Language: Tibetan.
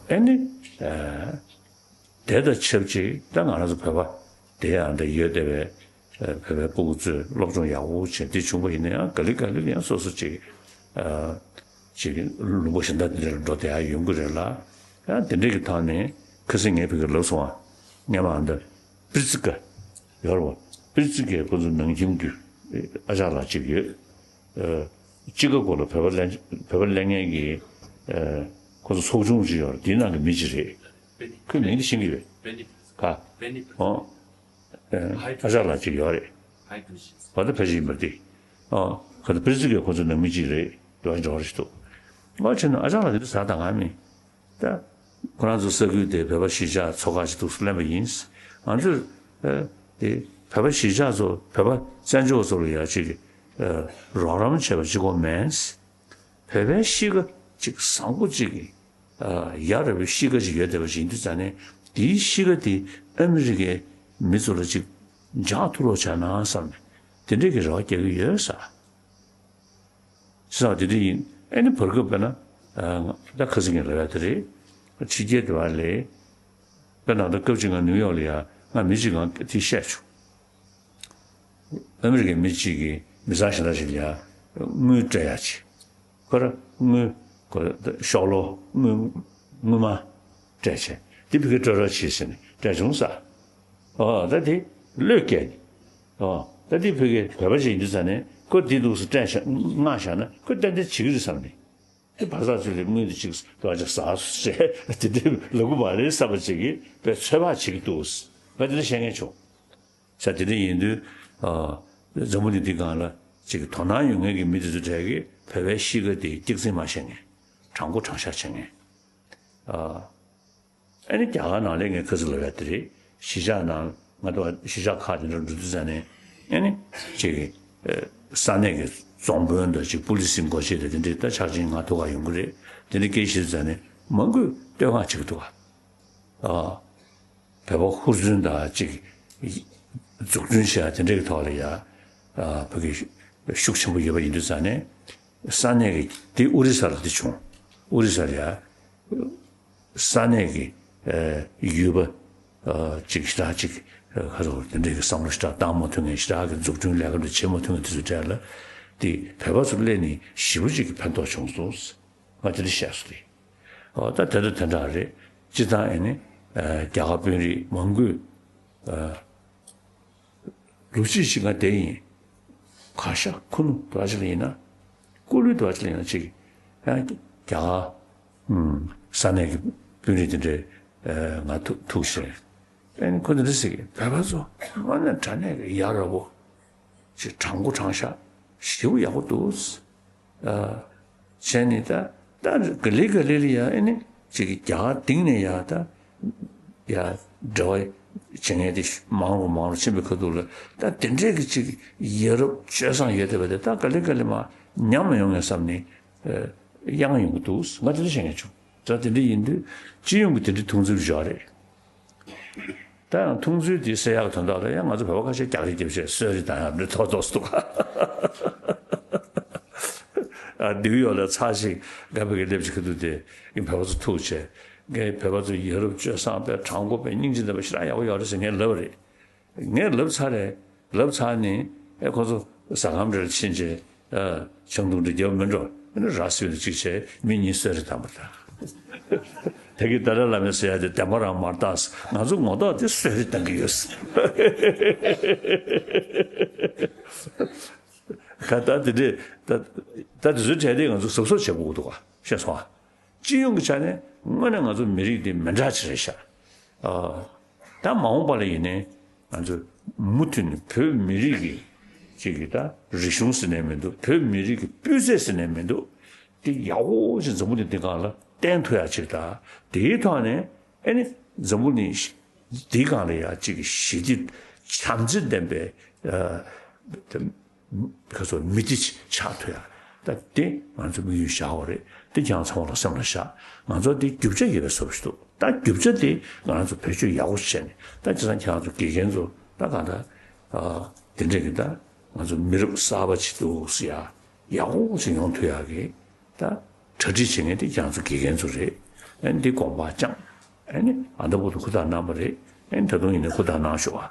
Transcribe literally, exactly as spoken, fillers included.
ཨེ་ནི། ཨ། དེ་དང་ཆབས་ཅིག་ད་ང་རང་ཚོ་བོད་པ་དེ་ཡང་འདི་ཡོད་བསྡད་པའི། ཨ། བོད་པའི་སྤུ་གུ་ཚོས་སློབ་སྦྱོང་ཡག་པོ་བྱས་འདི་བྱུང་པ་ཡིན་ན་ཡང་ག་ལེ་ག་ལེ་ཡང་སོ་སོ་ཅིག་ཨ། ཅིག་ལུང་པ་གཞན་དག་དེ་འདྲར་འགྲོ་བསྡད་ཡ་ཡོང་གི་རེད་ལ། ཡང་དེ་འདྲ་གི་ཐོག་ནས་ཁ་སང་ངས་ཕ་གིར་ལབ་སོང་བ། སྔས་མ་འདི་པིར་ཙི་ཀ་ཡོད་རེད་བ། པིར་ཙི་ཀའི་ཁོ་ཚོ་ནང་ཁྱིམ་གྱི་ཨ་ཅག་ལགས་ཅིག་ཡོད། ཨ། ཅི་ཀ་གོ་ལ་བོད་པ་ལས་བོད་པ་ལས་ངན་གྱི། ཨ། ཁོ་ཚོ་ཚོགས་ཆུང་ཅིག་ཡོད་རེད། དེའི་ནང་གི་མི་ཅིག་རེད། ཁོའི་མིང་དེ་ཤེས་ཀྱི་ཡོད། ག་ཨོ། ཨ་ཅག་ལགས་ཅིག་ཡོད་རེད། ཨ་ད་ཕལ་ཆེར་ཡིན་པ་དེ། ཨ། ཁོ་ཚོ་པིར་ཙི་ཀའི་ཁོ་ཚོ་ནང་མི་ཅིག་རེད། འགྲོ་འགྲོ་རེད་ཞིག་འདུག་ཨོ་བྱས་ན་ཨ་ཅག་ལགས་དེ་འདྲ་ཟ་དང་ང་མིན། ད། ཁོ་རང་ཚོ་ས་ཁུལ་དེ་བོད་པ་གཞིས་ཆགས་ཚོགས་ཁག་ཅིག་འདུག་སེ་གླེང་པ་ཡིན། ང་ཚོས། ཨ། དེ་བོད་པ་གཞིས་ཆགས་ཚོ་བོད་པ་བཙན་བྱོལ་ཚོ་ལ་ཡ་ཅིག་ཨ། རོགས་རམ་བྱས་པ་ཅིག་གོ་མེད། བོད་པའི་གཤིས་ཀ་ཅིག་བཟང་པོ་ཅིག་གི། ཨ། ཡ་རབས་པའི་གཤིས་ཀ་ཅིག་ཡོད་བསྡད་པ་ཅིག་ཡིན་དུས་ཙང་ནས་དེའི་གཤིས་ཀ་དེ་ཨ་མི་རི་ཀའི་མི་ཚོ་ལ་ཅིག་འཇགས་ཐུབ་རོགས་བྱས་ན་བསམ་ནས་དེ་འདྲས་ཀྱི་རེ་བ་རྒྱག་གི་ཡོད་ས། ཟེར་བ་དེ་འདྲ་ཡིན། ཨེ་ནི་བར་སྐབས་དཔེར་ན། ཨ། ད་ཁ་སང་ངས་ལབ་ཡ་དེ་རེད། ཕྱི་རྒྱལ་དེ་བ་ལས། དཔེར་ན་ད་སྐབས་གཅིག་ང་ནིའུ་ཡོག་ལ་ཡ་ང་མི་གཅིག་གང་དེ་བཤད་བྱུང་། ཨ་མི་རི་ཀའི་མི་གཅིག་གིས་མི་ཚང་གཞན་དག་ཅིག་ལ་ཡ་དངུལ་སྤྲད་ཡ་ཅིག་ཁོ་ར་དངུལ་ཁོ་ཤོག་ལོ་དངུལ་དངུལ་མ་སྤྲད་བྱས་འདི་ཕ་གིར་སྤྲོད་རོགས་བྱེད་ཟེར་ནས་སྤྲད་བྱུང་ས། ཨོ་ད་དེ་བློས་བཀལ་ནས། ཨོ་ད་དེ་ཕ་གི་བོད་པ་ཞིག་ཡིན་དུས་ཙང་ནས་ཁོ་དེ་འདུག་སེ་སྤྲད་བཞག་མངགས་བཞག་ན་ཁོ་ཏན་ཏན་བྱེད་ཀྱི་རེད་བསམ་ནས། དེ་བར་ཐག་ཚོད་ལས་དངུལ་དེ་གཅིག་ཏོག་ཙམ་ཟ་སོང་ཞེས་དེ་འདྲའི་ལབ་གི་མ་རེད་བསམ་པ་ཅིག་གིས་དཔེ་ཚོད་དཔག་བྱེད་ཀྱི་འདུག་ང་དེ་འདྲ་བཤད་མཁན་བྱུང་། ས་དེ་འདྲ་ཡིན་དུས། ཨ། འཛམ་བུ་གླིང་འདི་སྒང་ལ་ཅིག་དོ་སྣང་ཡོད་མཁན་གྱི་མི་དེ་ཚོ་གྲས་ཀྱིས་བོད་པའི་གཤིས་ཀ་དེ་སྐྱག་རྫུན་མ་བཤད་མཁན། དྲང་པོ་དྲང་བཞག་བྱེད་མཁན། ཨ། ཨ་ནི་རྒྱ་གར་ནང་ལ་ངས་ཁ་སང་ལབ་ཡ་དེ་རེད། གཞིས་ཆགས་ནང་ང་ཚོ་གཞིས་ཆགས་ཁག་དེ་འདྲ་འགྲོ་དུས་ཙང་ནས་ཨ་ནི་ཅིག་ཨ། ས་གནས་ཀྱི་རྫོང་དཔོན་དང་ཅིག་པུ་ལི་སི་འགོ་བྱེད་དང་དེ་འདྲའི་ད་ཆ་རྐྱེན་ང་ཐུག་ག་ཡོང་གི་རེད། དེ་འདྲ་སྐད་བཤད་དུས་ཙང་ནས་མང་པོས་བསྟོད་བསྔགས་བྱེད་ཀྱི་འདུག་ག་ཨ། བོད་པ་ཧུར་བརྩོན་དང་ཅིག་འཛུགས་སྐྲུན་བྱེད་ཡ་དེ་འདྲའི་ཐོག་ལ་ཡ། ཨ། ཕ་གི་ཤུགས་ཆེན་པོ་ཡོད་པ་ཡིན་དུས་ཙང་ནས་ས་གནས་ཀྱི་དེ་ཨོ་རི་ས་ལ་དེ་བྱུང་། ཨོ་རི་ས་ལ་ཡ། ས་གནས་ཀྱི་ཨ་ཡུལ་པ་ཨ་ཅིག་ཞེ་དྲག་ཅིག་ཨ་ཁ་རོག་དེ་འདྲའི་གི་བསམ་བློ་ཞེ་དྲག་བཏང་མ་ཐུབ་མཁན་ཞེ་དྲག་གི་འཛུགས་སྐྲུན་ལས་ཀ་འདྲ་བྱེད་མ་ཐུབ་མཁན་དེ་ཚོའི་གྲས་ལ་དེ་བོད་པ་ཚོ་སླེབས་ནས་ཞེ་པོ་ཅིག་གི་ཕན་ཐོགས་བྱུང་སོང་། ང་དེ་འདྲ་བཤད་སོང་རེད། ཨོ་ད་དེ་འདྲ་དེ་འདྲ་རེད། སྤྱིར་བཏང་ཨེ་ནི་ཨ་རྒྱ་གར་དཔོན་རིགས་མང་པོས་ཨ། ལོ་གཅིག་ཅིག་ང་བསྡད་ཡིན། གར་ཞ་ཁུ་ནུ་འདྲ་ཅིག་ལ་ཡིན་ན། སྐུ་ལུས་འདྲ་ཅིག་ལ་ཡིན་ན་ཅིག་ཡང་རྒྱ་གར་ཨུམ་ས་གནས་ཀྱི་དཔོན་རིགས་དེ་འདྲས་ཨེ་ང་ཐུག་ཐུག་བྱས། ཨེ་ནི་ཁོ་འདི་འདྲ་ཟེར་གི། བོད་པ་ཚོ་དངོས་གནས་དྲང་གནས་ཀྱི་ཡ་རབས་པོ། ཅིག་དྲང་པོ་དྲང་བཞག་ཞེ་པོ་ཡག་པོ་འདུག་ཨ། བྱས་ནས་ད་ད་ག་ལེ་ག་ལེ་ལ་ཡ་ཨེ་ནི་ཅིག་རྒྱ་གར་སྟེང་ནས་ཡ་ད་ཡ་འབྲེལ་བ་བྱེད་མཁན་དེ་མང་རུ་མང་རུ་ཕྱིན་པའི་ཁ་ཐུག་ལ་ད་དེ་འདྲས་ཀྱི་ཅིག་ཡ་རབས་སྤྱོད་བཟང་ཡོད་བསྡད་པ་དེ་ད་ག་ལེ་ག་ལེ་མར་ཉམས་ཡོང་ངེས་བསམ་ནས་ཨ་གཡེང་ཡོང་གི་འདུག་ང་དེ་འདྲ་བཤད་མཁན་བྱུང་། ད་དེ་འདྲ་ཡིན་དུས་སྤྱི་ཡོངས་ཀྱི་དེ་འདྲའི་མཐོང་ཚུལ་བཞག་རེད། ད་ཡང་མཐོང་ཚུལ་དེ་གསལ་ཡག་དོན་དག་ལ་ཡང་ང་ཚོ་བོད་པ་ཁ་ཤས་རྒྱག་རེས་རྒྱབ་བྱས་གསོད་རེས་བཏང་ཡག་འདྲ་ཐོག་ཐོག་སུ་འདུག་ག་ཨ་ནིའུ་ཡོག་ལ་ཚར་ཞིག་ང་ཕ་གིར་སླེབས་ཀྱི་ཁ་ཐུག་དེ་ངས་བོད་པ་ཚོ་ཐུག་བྱས་ངས་བོད་པ་ཚོ་ཡ་རབས་སྤྱོད་བཟང་དཔེ་དྲང་པོ་དཔེ་སྙིང་རྗེ་ལྡན་པ་ཞེ་དྲག་ཡག་པོ་ཡོད་རེད་ཟེར་ངས་ལབ་པ་རེད། ངས་ལབ་ཚར་རེད། ལབ་ཚར་ནས་ཨེ་ཁོ་ཚོ་ཟ་ཁང་འདྲ་ལ་ཕྱིན་བྱས་ཨ་ཆང་འཐུང་འདྲ་རྒྱབ་མི་འགྲོ། ཨ་ནི་ར་བཟི་བའི་གཅིག་བྱས་མི་གཉིས་གསོད་རེས་བཏང་པ་དང་། ད་གིན་ཏཱ་ལའི་བླ་མས་ཟེར་ཡ་དེ་བདེན་པ་རང་མ་རེད་ད། ང་ཚོ་ངོ་ཐོག་དེ་གསོད་རེས་བཏང་གི་ཡོད་ཟེར། ད་ད་དེ་འདྲས་ད་ད་དེ་ཚོའི་གྲས་དེ་ང་ཚོ་གཟབ་གཟབ་བྱེད་དགོས་འདུག་ག་ཤེས་སོང་ཨ། སྤྱི་ཡོངས་ཀྱི་ཆ་ནས་དངོས་གནས་ང་ཚོ་མི་རིགས་འདི་མི་འདྲ་ཅིག་རེད་ཤག་ཨ། ད་མ་འོངས་པ་ལ་ཡིན་ནའི་ང་ཚོ་མུ་མཐུད་ནས་བོད་མི་རིགས་ཀྱི་ཅིག་གི་ད་རིག་གཞུང་ཟེར་ནའི་མི་འདུག་བོད་མི་རིགས་ཀྱི་སྤུས་ཚད་ཟེར་ནའི་མི་འདུག་དེ་ཡག་པོ་ཞིག་འཛམ་བུ་གླིང་འདི་སྒང་ལ་བསྟན་ཐུབ་ཡག་ཅིག་དང་དེའི་ཐོག་ནས་ཨེ་ནི་འཛམ་བུ་གླིང་འདིའི་སྒང་ལ་ཡ་ཅིག་གི་ཞི་བདེ་བྱམས་བརྩེ་ལྡན་པའི་ཨ། ཁ་སོ་མི་དེ་ཆགས་ཐུབ་ཡ། ད་དེ་ང་ཚོ་དམིགས་ཡུལ་བཞག་པ་རེད། དེ་ཁྱེད་རང་ཚང་མ་ལ་སེམས་ལ་བཞག་ང་ཚོ་དེ་རྒྱུ་ཆ་ཡོད་པའི་བཟོ་འདྲ་ཞིག་འདུག་ད་རྒྱུ་ཆ་དེ་ང་རང་ཚོ་བེད་སྤྱོད་ཡག་པོ་བྱས་ནས་ད་བྱས་ཙང་ཁྱེད་རང་ཚོ་དགེ་རྒན་ཚོ་ད་གང་ལྟར་ཨ། དེ་འདྲས་ཀྱི་ད་ང་ཚོ་མི་རབས་གསར་པ་ཅིག་འདུག་ཟེར་ཡ་ཡག་པོ་ཞིག་ཡོང་ཐུབ་ཡ་གི་ད་གྲ་སྒྲིག་བྱེད་མཁན་དེ་ཁྱེད་རང་ཚོ་དགེ་རྒན་ཚོ་རེད། ཨེ་འདི་དགོངས་པ་བཅངས། ཨེ་ནི་ཨ་ད་བར་དུ་ཧུར་ཐག་གནང་བ་རེད། ཨེ་ད་དུང་ཡིན་ནའི་ཧུར་ཐག་གནང་ཤོག་ཨ།